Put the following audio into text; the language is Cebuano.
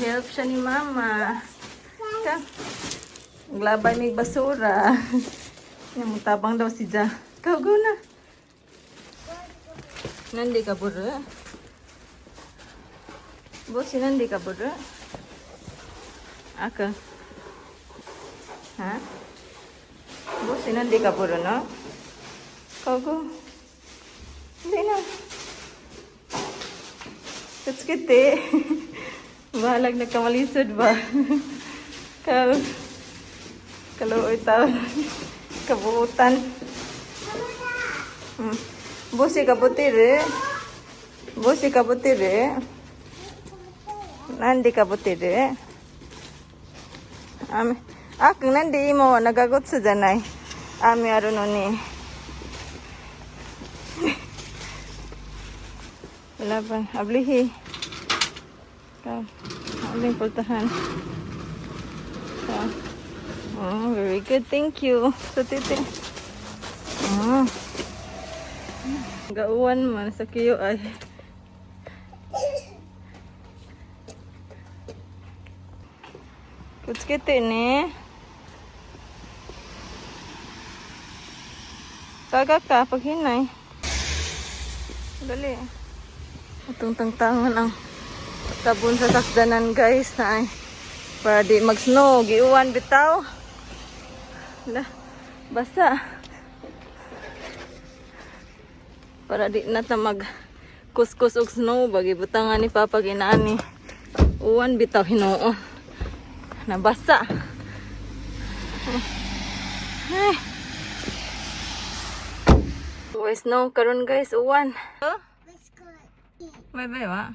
Help siya ni Mama. Ka. Naglabay may basura. Yan, tabang daw si Ja. Ikaw, go na. Nandi ka, bro. Bosi, nandi ka, bro. Aka. Ha? Bosi, nandi ka, bro, no? Ikaw, go. Hindi na. Let's get it. Bahalag nagkamalisod ba? Kal kaluoy taon. Kabuutan. Busi kabutire. Busi kabutire. Nandi kabutire. Ami ak nandi imo nagagutsu janai. Ami aru no ni. Wala pa. Ablihi. Ka. Abling pultahan. Ka. Oh, very good. Thank you. Sa titi. Oh. Gauwan man sa kiyo ay. Kutskite ni. Taga ka pag hinay. Dali. Itong tangtangan ang tabon sa sakdanan, guys, na ay para di mag-snow giuwan bitaw. La, basa. Para di na ta mag kuskus og snow bagi butangan ni Papa ginaani. Uwan bitaw hinuon. Nabasa. Ay. Uy, snow karon, guys, uwan. Huh? Bye bye wa.